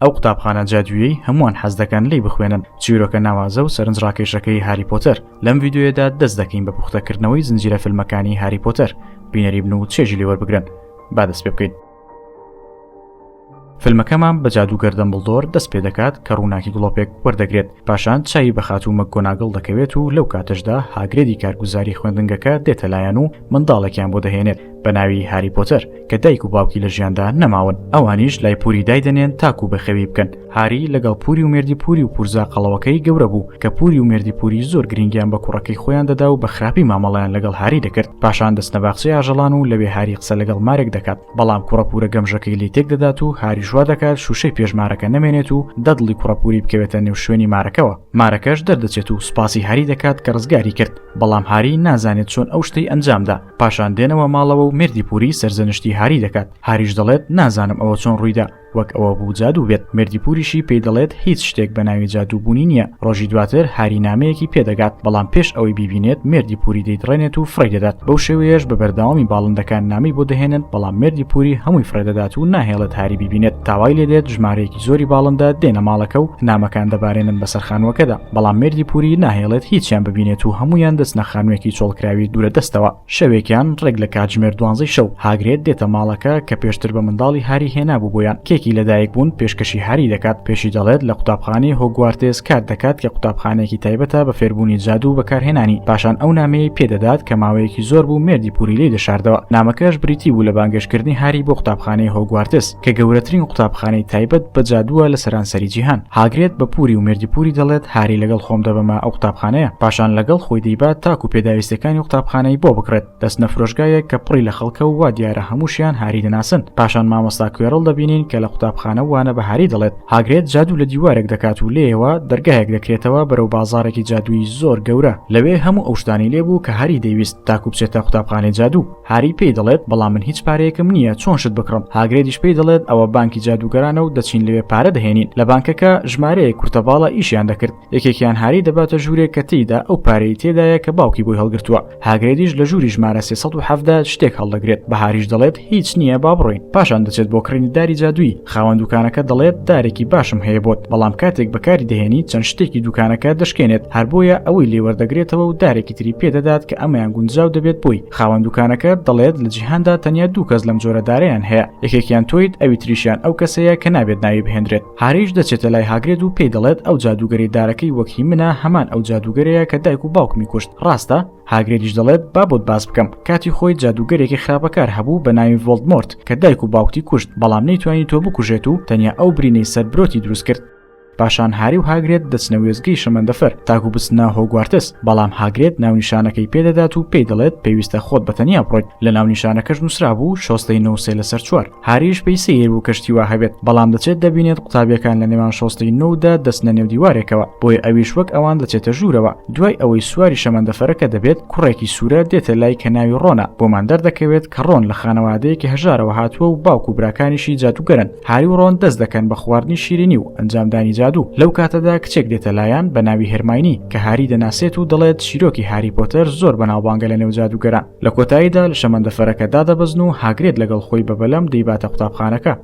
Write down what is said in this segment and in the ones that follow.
ئەو قوتابخانە جادوویەی هەمووان حەز دەکەن لێی بخوێنن، چیرۆکە ناوازە و سەرنجڕاکێشەکەی هاری پۆتەر. لەم ڤیدیۆیەدا دەست دەکەین بە پوختەکردنەوەی زنجیرە فیلمەکانی هاری پۆتەر. بینەری بن و چێژی لێ وەربگرن. با دەست پێ بکەین. فیلمەکەمان بە جادووگەر دەمبڵدۆر دەست پێ دەکات کە ڕووناکی گڵۆپێک وەردەگرێت، پاشان چاوی بە خاتوو مەکگۆناگڵ دەکەوێت و لەو کاتەشدا هاگرێدی کارگوزاری خوێندنگەکە دێتە لایان و منداڵێکیان بۆ دەهێنێت بە ناوی هاری پۆتەر کە دایک و باوکی لە ژیاندا نەماون، ئەوانیش لای پوری دایدەنێن تاکو بەخێوی بکەن. هاری لەگەڵ پوری و مێردی پوری و پورزا قەڵەوەکەی گەورە بوو کە پوری و مێردی پوری زۆر گرنگیان بە کوڕەکەی خۆیان دەدا و بە خراپی مامەڵەیان لەگەڵ هاری دەکرد. پاشان دەچنە باخچەی ئاژەڵان و لەوێ هاری قسە لەگەڵ مارێک دەکات، بەڵام کوڕە پورە گەمژەکەی لێی تێک دەدات و هاریش وا دەکات شوشەی پێش مارەکە نەمێنێت و دەدڵی کوڕە پوری بکەوێتە نێو شوێنی مارەکەوە. مارەکەش دەردەچێت و سوپاسی هاری دەکات کە ڕزگاری کرد، بەڵام هاری نازانێت چۆن ئەو شتەی ئەنجامدا. پاشان دێنەوە ماڵەوە و مێردی پوری سەرزەنشتی هاری دەکات. هاریش دەڵێت نازانم ئەوە چۆن ڕوویدا، وەک ئەوە بوو جادوو بێت. مێردی پوریشی پێی دەڵێت هیچ شتێک بە ناوی جادوو بوونی نییە. ڕۆژی دواتر هاری نامەیەکی پێ دەگات، بەڵام پێش ئەوەی بیبینێت مێردی پوری دەیدڕێنێت و فڕێی دەدات. بەو شێوەیەش بە بەردەوامی باڵندەکان نامەی بۆ دەهێنن، بەڵام مێردی پوری هەمووی فڕێ دەدات و ناهێڵێت هاری بیبینێت. تا وای لێدێت ژمارەیەکی زۆری باڵندە دێنە ماڵەکە و نامەکان دەبارێنن بەسەر خانووەکەدا، بەڵام مێردی پوری ناهێڵێت هیچیان ببینێت و هەموویان دەچنە خانوویەکی چۆڵکراوی دوورە دەستەوە. شەوێکیان ڕێک لە کاتژمێر دوانزەی شەو، هاگرێد دێتە ماڵەکە کە پێشتر بە منداڵی هاری هێنابوو بۆیان، کێکی لەدایک بوون پێشکەشی هاری دەکات، پێشی دەڵێت لە قوتابخانەی هۆگوارتێس کار دەکات کە قوتابخانەیەکی تایبەتە بە فێربوونی جادوو و بەکارهێنانی، پاشان ئەو نامەیەی پێ دەدات کە ماوەیەکی زۆر بوو مێردی پوری لێی دەشاردەوە، نامەکەش بریتی بوو لە بانگێشتکردنی هاری بۆ قوتابخانەی هۆگوارتس. کە گەورەترین قوتابخانەی تایبەت بە جادووە لە سەرانسەری جیهان. هاگرێد بە پوری و مێردی پوری دەڵێت هاری لەگەڵ خۆم دەبەمە ئەو قوتابخانەیە. پاشان لەگەڵ خۆی دەیبات تاکو پێداویستیەکانی قوتابخانەی بۆ بکڕێت. دەچنە فرۆشگایەک کە پڕی لە خەڵکە و وا دیارە هەمووشیان هاری دەناسن. پاشان مامۆستا کوێڕڵ دەبینین کە لە قوتابخانە وانە بە هاری دەڵێت. هاگرێد جادوو لە دیوارێک دەکات و لێیەوە دەرگایەک دەکرێتەوە بەرەو بازاڕێکی جادوویی زۆر گەورە. لەوێ هەموو ئەو شتانەی لێبوو کە هاری دەیویست تاکو بچێتە قوتابخانەی جادوو. هاری پێی دەڵێت بەڵام من هیچ پارەیەکم نییە چۆن شت بکڕم هاگرێدیش پێی دەڵێت ئەوە بانکی جادووگەرانە و دەچین لەوێ پارە دەهێنین لە بانکەکە ژمارەیەک کورتەباڵا ئیشیان دەکرد یەکێکیان هاری دەباتە ژوورێک کە تێیدا ئەو پارەی تێدایە کە باوکی بۆی هەڵگرتووە هاگرێدیش لە ژووری ژمارە 317 شتێک هەڵدەگرێت بە هاریش دەڵێت هیچ نییە با بڕۆین پاشان دەچێت بۆ کڕینی داری جادوویی خاوەن دوکانەکە دەڵێت دارێکی باشم هەیە بۆت بەڵام کاتێک بەکاری دەهێنی چەند شتێکی دوکانەکە دەشکێنێت هەر بۆیە ئەوەی لێ وەردەگرێتەوە و دارێکی تری پێدەدات کە ئەمەیان گونجاو دەبێت بۆی خاوەن دوکانەکە دەڵێت لە جیهاندا تەنیا دوو کەس لەم جۆرە دارەیان هەیە یەکێکیان تۆیت ئەوی تریشیان ئەو کەسەیە کە نابێت ناوی بهێنرێت هاریش دەچێتە لای هاگرێد و پێی دەڵێت ئەو جادووگەری دارەکەی وەک هی منە هەمان ئەو جادووگەرەیە کە دایک و باوکمی کوشت ڕاستە هاگرێدیش دەڵێت با بۆت باس بکەم کاتی خۆی جادووگەرێکی خراپەکار هەبوو بە ناوی ڤۆڵدمۆرت کە دایک و باوکتی کوشت بەڵام نەیتوانی تۆ بکوژێت و تەنیا ئەو برینەی سەر برۆتی دروست کرد پاشان هاری و هاگرێد دەچنە وێستگەی شەمەندەفەر تاکو بچنە هۆگوارتس، بەڵام هاگرێد ناونیشانەکەی پێدەدات و پێی دەڵێت پێویستە خۆت بە تەنیا بڕۆیت، لە ناونیشانەکەش نووسرابوو شۆستەی نۆ و سێ لەسەر چوار. هاریش پێی سەیر بوو کە شتی وا هەبێت، بەڵام دەچێت دەبینێت قوتابییەکان لە نێوان شۆستەی نۆ و دە دەچنە نێو دیوارێکەوە، بۆیە ئەویش وەک ئەوان دەچێتە ژوورەوە. دوای ئەوەی سواری شەمەندەفەرەکە دەبێت، کوڕێکی سوورە دێتە لای کە ناوی ڕۆنە، بۆمان دەردەکەوێت کە ڕۆن لە خانەوادەیەکی هەژارەوە هاتووە و باوک و براکانیشی جادووگەرن. هاری و ڕۆن دەست دەکەن بە خواردنی شیرینی و ئەنجامدانی جادوو. لەو کاتەدا کچێک دێتە لایان بە ناوی هێرماینی کە هاری دەناسێت و دەڵێت چیرۆکی هاری پۆتەر زۆر بەناوبانگە لە نێو جادووگەران. لە کۆتاییدا لە شەمەندەفەرەکە دادەبەزن و هاگرێد لەگەڵ خۆی بە بەلەم دەیباتە قوتابخانەکە.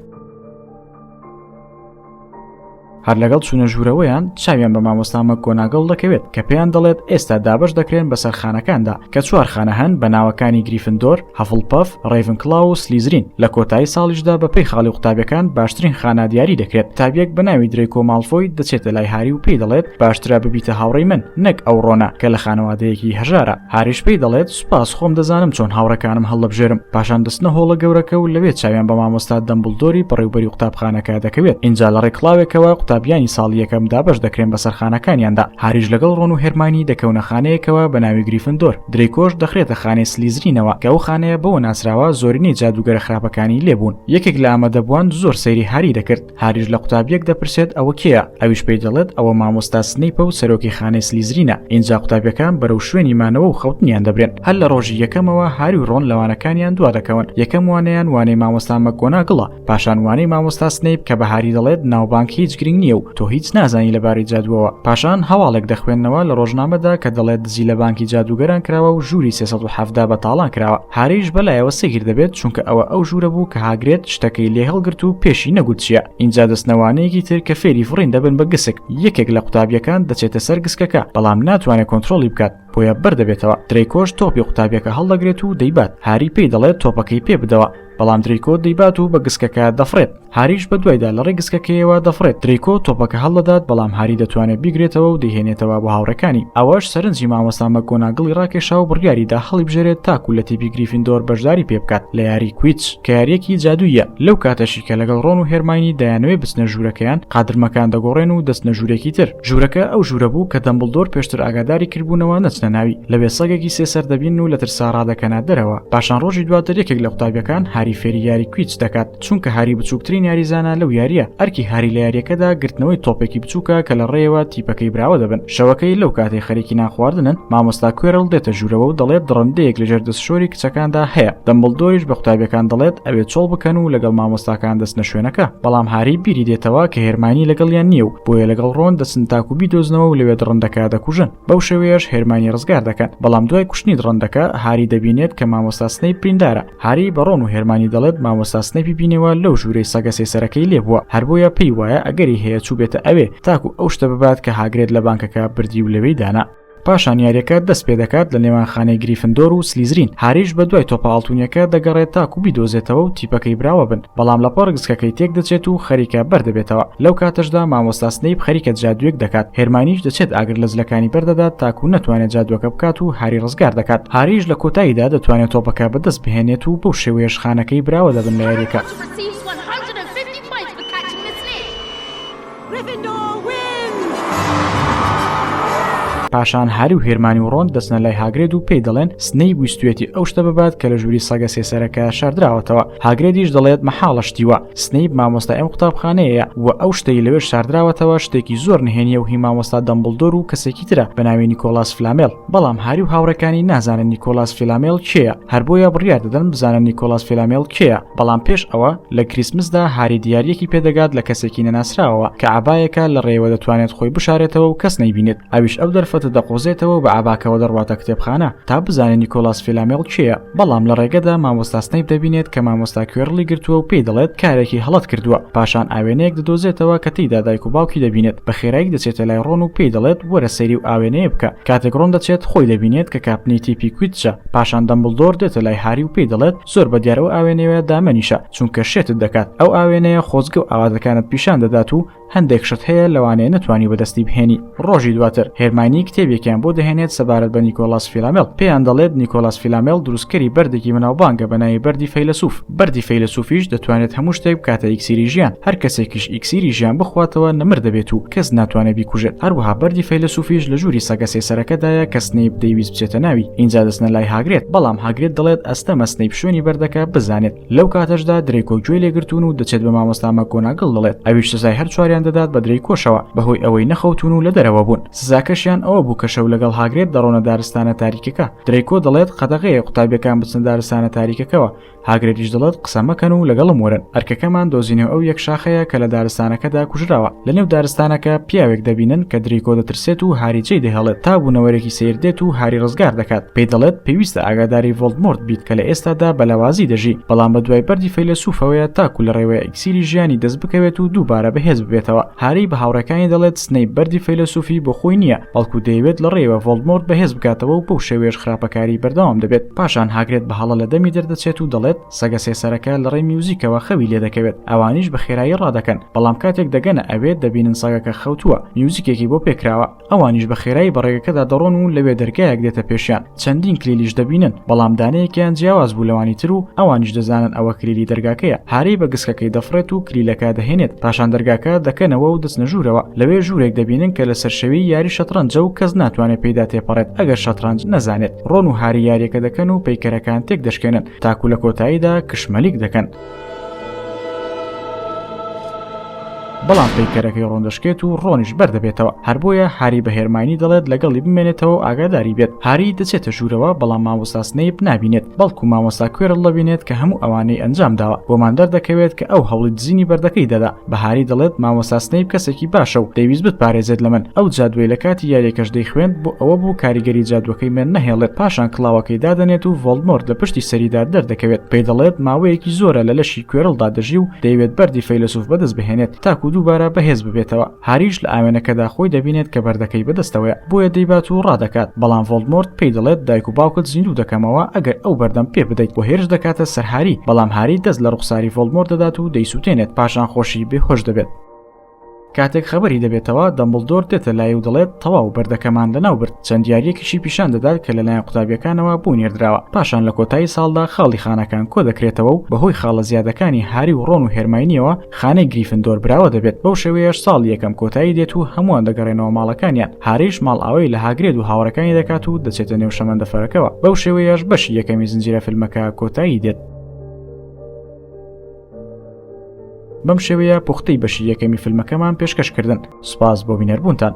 هەر لەگەڵ چوونە ژوورەوەیان چاویان بە مامۆستا مەکگۆناگڵ دەکەوێت کە پێیان دەڵێت ئێستا دابەش دەکرێن بەسەر خانەکاندا کە چوار خانە هەن بە ناوەکانی گریفندۆر، هەفڵپەف، ڕەیڤنکڵاو و سلیزرین. لە کۆتایی ساڵیشدا بەپێی خاڵی قوتابیەکان باشترین خانە دیاری دەکرێت. قوتابیەک بە ناوی درەیکۆ ماڵفۆی دەچێتە لای هاری و پێی دەڵێت باشترە ببیتە هاوڕێی من نەک ئەو ڕۆنە کە لە خانەوادەیەکی هەژارە. هاریش پێی دەڵێت سوپاس خۆم دەزانم چۆن هاوڕێکانم هەڵدەبژێرم. پاشان دەچنە هۆڵە گەورەکە و لەوێ چاویان بە مامۆستا دەمبڵدۆری بەڕێوبەری قوتابخانەکە دەکەوێت. ئینجا لە ڕێی کڵاوێکەوە قوتابیانی ساڵی یەکەم دابەش دەکرێن بەسەر خانەکانیاندا. هاریش لەگەڵ ڕۆن و هێرماینی دەکەونە خانەیەکەوە بە ناوی گریفندۆر. درەیکۆش دەخرێتە خانەی سلیزرینەوە کە ئەو خانەیە بەوە ناسراوە زۆرینەی جادووگەرە خراپەکانی لێبوون. یەکێک لە ئامادەبووان زۆر سەیری هاری دەکرد. هاریش لە قوتابیەک دەپرسێت ئەوە کێیە؟ ئەویش پێی دەڵێت ئەوە مامۆستا سنەیپە و سەرۆکی خانەی سلیزرینە. ئینجا قوتابیەکان بەرەو شوێنی مانەوە و خەوتنیان دەبرێن. هەر لە ڕۆژی یەکەمەوە هاری و ڕۆن لە وانەکانیان دوا دەکەون. یەکەم وانەیان وانەی مامۆستا مەکگۆناگڵە. پاشان وانەی مامۆستا سنەیپ کە بە هاری دەڵێت ناوبانگ هیچ گرنگ نییە. نییە و تۆ هیچ نازانی لەبارەی جادووەوە. پاشان هەواڵێک دەخوێننەوە لە ڕۆژنامەدا کە دەڵێت دزی لە بانکی جادووگەران کراوە و ژووری 317 بە تاڵان کراوە. هاریش بەلایەوە سەیر دەبێت چونکە ئەوە ئەو ژوورە بوو کە هاگرێد شتەکەی لێ هەڵگرت و پێشی نەگوت چییە. ئینجا دەچنە وانەیەکی تر کە فێری فڕین دەبن بە گسک. یەکێک لە قوتابییەکان دەچێتە سەر گسکەکە بەڵام ناتوانێت کۆنترۆڵی بکات بۆیە بەردەبێتەوە. درەیکۆش تۆپی قوتابییەکە هەڵدەگرێت و دەیبات. هاری پێی دەڵێت تۆپەکەی پێ بدەوە. بەڵام دریکۆ دەیبات و بە گسکەکە دەفڕێت. هاریش بە دوایدا لە ڕێی گسکەکەیەوە دەفڕێت. دریکۆ تۆپەکە هەڵدەدات بەڵام هاری دەتوانێت بیگرێتەوە و دەیهێنێتەوە بۆ هاوڕێکانی. ئەوەش سەرنجی مامۆستا مەکگۆناگڵی ڕاکێشا و بڕیاری دا هەڵیبژێرێت تاکو لە تیپی گریفیندۆر بەشداری پێ بکات لە یاری کویدچ کە یارییەکی جادووییە. لەو کاتەشی کە لەگەڵ ڕۆن و هێرماینی دەیانەوێت بچنە ژوورەکەیان قادرمەکان دەگۆڕێن و دەچنە ژوورێکی تر. ژوورەکە ئەو ژوورە بوو کە دەمبڵدۆر پێشتر ئاگاداری کردبوونەوە نەچنە ناوی. لەوێ سەگێکی سێ سەر دەبینن و لە ترسا ڕادەکەنە دەرەوە. پاشان ڕۆژی دواتر یەکێک لە قوتابیەکان هاری فێری یاری کویدچ دەکات، چونکە هاری بچووکترین یاریزانە لەو یارییە. ئەرکی هاری لە یارییەکەدا گرتنەوەی تۆپێکی بچووکە کە لە ڕێیەوە تیپەکەی براوە دەبن. شەوەکەی لەو کاتەی خەریکی نان خواردنن، مامۆستا کوێرڵ دێتە ژوورەوە و دەڵێت دڕندەیەک لەژێر دەستشۆری کچەکاندا هەیە. دەمبڵدۆریش بە قوتابیەکان دەڵێت ئەوێ چۆڵ بکەن و لەگەڵ مامۆستاکان دەچنە شوێنەکە. بەڵام هاری بیری دێتەوە کە هێرماینی لەگەڵیان نییە و بۆیە لەگەڵ ڕۆن دەچن تاکو بیدۆزنەوە و لەوێ دڕندەکە دەکوژن. بەو شێوەیەش هێرماینی ڕزگار دەکەن. بەڵام دوای کوشتنی دڕندەکە، هاری دەبینێت کە مامۆستا سنەیپ بریندارە. هاری بە ڕۆن و هێرمانی دەڵێت مامۆستا سنەیپی بینیوە لەو ژوورەی سەگە سێسەرەکەی لێ بووە، هەر بۆیە پێی وایە ئەگەری هەیە چووبێتە ئەوێ تاکو ئەو شتە ببات کە هاگرێد لە بانکەکە بردی و لەوێی دانا. پاشان یاریەکە دەست پێدەکات لە نێوان خانەی گریفندۆر و سلیزرین، هاریش بە دوای تۆپە ئاڵتونیەکە دەگەڕێت تاکو بیدۆزێتەوە و تیپەکەی براوە بن، بەڵام لەپڕ گسکەکەی تێک دەچێت و خەریکە بەردەبێتەوە، لەو کاتەشدا مامۆستا سنەیپ خەریکە جادووێک دەکات، هێرماینیش دەچێت ئاگر لە جلەکانی بەردەدات تاکو نەتوانێت جادووەکە بکات و هاری ڕزگار دەکات، هاریش لە کۆتاییدا دەتوانێت تۆپەکە بەدەست بهێنێت و بەو شێوەیەش خانەکەی براوە دەبن لە یاریەکە. پاشان هاری و هێرمانی و ڕۆن دەچنە لای هاگرێد و پێی دەڵێن سنەیپ ویستویەتی ئەو شتە ببات کە لە ژووری سەگە سێسەرەکە شاردراوەتەوە. هاگرێدیش دەڵێت مەحاڵە شتی وا، سنەیپ مامۆستای ئەم قوتابخانەیەیە و ئەو شتەی لەوێش شاردراوەتەوە شتێکی زۆر نهێنییە و هی مامۆستا دەمبڵدۆر و کەسێکی ترە بە ناوی نیکۆلاس فلامێل. بەڵام هاری و هاوڕێکانی نازانن نیکۆلاس فیلامێل کێیە، هەر بۆیە بڕیار دەدەن بزانن نیکۆلاس فیلامێل کێیە، بەڵام پێش ئەوە لە کریسمسدا هاری دیارییەکی پێدەگات لە کەسێکی نەناسراوەوە کە عەبایەکە لە ڕێیەوە دەتوانێت خۆی بشارێتەوە و کەس نەیبینێت، ئەویش ئەو دەرفەتە دەقۆزێتەوە و بە عەباکەوە دەڕواتە کتێبخانە تا بزانێت نیکۆلاس فیلامێل کێیە، بەڵام لە ڕێگەدا مامۆستا سنەیپ دەبینێت کە مامۆستا کوێڕڵی گرتووە و پێی دەڵێت کارێکی هەڵەت کردووە، پاشان ئاوێنەیەک دەدۆزێتەوە کە تێیدا دایک و باوکی دەبینێت، بە خێرایی دەچێتە لای ڕۆن و پێی دەڵێت وەرە سەیری و ئاوێنەیە بکە، کاتێک ڕۆن دەچێت خۆی دەبینێت کە کاپتنی تیپی کویدچە، پاشان دەمبڵدۆر دێتە لای هاری و پێی دەڵێت زۆر بە دیار ئەو ئاوێنەیە دامەنیشە چونکە شێتت دەکات، ئەو ئاوێنەیە خۆزگە و ئاواتەکانت پیشان دەدات و هەندێک شت هەیە لەوانەیە نەتوانی بەدەستی بهێنی. ڕۆژی دواتر هێرماینی کتێبێکیان بۆ دەهێنێت سەبارەت بە نیکۆلاس فیلامێڵ، پێیان دەڵێت نیکۆلاس فیلامێڵ دروستکەری بەردێکی بەناوبانگە بە ناوی بەردی فەیلەسوف، بەردی فەیلەسوفیش دەتوانێت هەموو شتێک بکاتە ئیکسیری ژیان، هەر کەسێکیش ئیکسیری ژیان بخواتەوە نەمر دەبێت و کەس ناتوانێت بیکوژێت، هەروەها بەردی فەیلەسوفیش لە ژووری سەگە سێسەرەکەدایە کە سنەیپ دەیویست بچێتە ناوی، ئینجا دەچنە لای هاگرێد، بەڵام هاگرێد دەڵێت ئەستەمە سنەیپ شوێنی بەردەکە بزانێت. لەو کاتەشدا درەیکۆ گوێی لێگرتوون و دەچێت بە مامۆستا مەکگۆناگڵ دەڵێت ئەویش سزای هەر چواریان دەدات بە درەیکۆشەوە بەهۆی ئەوەی نەخەوتوون و لە دەرەوە بوون سزاکەشیان ئەوە بوو کە شەو لەگەڵ هاگرێد دەڕۆنە دارستانە تاریکەکە درەیکۆ دەڵێت قەدەغەیە قوتابیەکان بچنە دارستانە تاریکەکەوە هاگرێدیش دەڵێت قسە مەکەن و لەگەڵم وەرن ئەرکەکەمان دۆزینەوە ئەو یەک شاخەیە کە لە دارستانەکەدا کوژراوە لەنێو دارستانەکە پیاوێک دەبینن کە دریکۆ دەترسێت و هاری جێی دەهێڵێت تا بوونەوەرێکی سەیر دێت و هاری ڕزگار دەکات پێی دەڵێت پێویستە ئاگاداری ڤۆڵدمۆرت بیت کە لە ئێستادا بە لاوازی دەژی بەڵام بە دوای بەردی فەیلەسوفەوەیە تاکو لە ڕێوەی ئیکسیری ژیانی دەست بکەوێت و دووبارە بەهێز ببێتەوە هاری بە هاوڕێکانی دەڵێت سنەیپ بەردی فەیلەسوفی بۆ خۆی نییە بەڵکو دەیەوێت لە ڕێوە ڤۆڵدمۆرت بەهێز بکاتەوە و بەو شێوەیەش خراپەکاری بەردەوام دەبێت پاشان هاگرێد بە هەڵە لە دەمی دەردەچێت و دەڵێت سەگە سێسەرەکە لە ڕێی میوزیکەوە خەوی لێ دەکەوێت، ئەوانیش بە خێرایی ڕادەکەن، بەڵام کاتێک دەگەنە ئەوێ دەبینن سەگەکە خەوتووە، میوزیکێکی بۆ پێکراوە، ئەوانیش بە خێرایی بە ڕێگەکەدا دەڕۆن و لەوێ دەرگایەک دێتە پێشیان، چەندین کلیلیش دەبینن، بەڵام دانەیەکیان جیاواز بوو لەوانی تر و ئەوانیش دەزانن ئەوە کلیلی دەرگاکەیە، هاری بە گسکەکەی دەفڕێت و کلیلەکە دەهێنێت، پاشان دەرگاکە دەکەنەوە و دەچنە ژوورەوە، لەوێ ژوورێک دەبینن کە لەسەر شێوەی یاری شەتڕەنجە و کەس ناتوانێت پێیدا تێپەڕێت ئەگەر شەتڕەنج نەزانێت. ڕۆن و هاری یاریەکە دەکەن و پەیکەرەکان تێک دەشکێنن تاکو لە کۆتاییدا کشمەلیک دەکەن. بەڵام پەیکەرەکەی ڕۆن دەشکێت و ڕۆنیش بەردەبێتەوە. هەر بۆیە هاری بە هێرماینی دەڵێت لەگەڵی بمێنێتەوە و ئاگاداری بێت. هاری دەچێتە ژوورەوە بەڵام مامۆستا سنەیپ نابینێت، بەڵکو مامۆستا کوێرڵ دەبینێت کە هەموو ئەوانەی ئەنجام داوە. بۆمان دەردەکەوێت کە ئەو هەوڵی دزینی بەردەکەی دەدا. بە هاری دەڵێت مامۆستا سنەیپ کەسێکی باشە و دەیویست بتپارێزێت لە من. ئەو جادووەی لە کاتی یاریەکەش دەیخوێند بۆ ئەوە بوو کاریگەری جادووەکەی من نەهێڵێت. پاشان کڵاوەکەی دادەنێت و ڤۆڵدمۆرت لە پشتی سەریدا دەردەکەوێت. پێی دەڵێت ماوەیەکی زۆرە لە لەشی کوێرڵدا دەژی و دەیەوێت بەردی فەیلەسوف بەدەست بهێنێت تاکو دووبارە بەهێز ببێتەوە. هاریش لە ئاوێنەکەدا خۆی دەبینێت کە بەردەکەی بەدەستەوەیە، بۆیە دەیبات و ڕادەکات، بەڵام ڤۆڵدمۆرت پێی دەڵێت دایک و باوکت زیندوو دەکەمەوە ئەگەر ئەو بەردەم پێ بدەیت و هێرش دەکاتە سەر هاری، بەڵام هاری دەست لە ڕوخساری ڤۆڵدمۆرت دەدات و دەیسووتێنێت، پاشان خۆشی بێهۆش دەبێت. کاتێک خەبەری دەبێتەوە، دەمبڵدۆر دێتە لای و دەڵێت تەواو بەردەکەمان لەناو برد، چەند یارییەکیشی پیشان دەدات کە لەلایەن قوتابییەکانەوە بۆی نێردراوە. پاشان لە کۆتایی ساڵدا خاڵی خانەکان کۆدەکرێتەوە و بەهۆی خاڵە زیادەکانی هاری و ڕۆن و هێرماینییەوە خانەی گریفندۆر براوە دەبێت، بەو شێوەیەش ساڵی یەکەم کۆتایی دێت و هەمووان دەگەڕێنەوە ماڵەکانیان، هاریش ماڵئاوایی لە هاگرێد و هاوڕێکانی دەکات و دەچێتە نێو شەمەندەفەرەکەوە، بەو شێوەیەش بەشی یەکەمی زنجیرە فیلمەکە کۆتایی دێت. بەم شێوەیە پوختەی بەشی یەکەمی فیلمەکەمان پێشکەش کردن، سوپاس بۆ بینەربوونتان.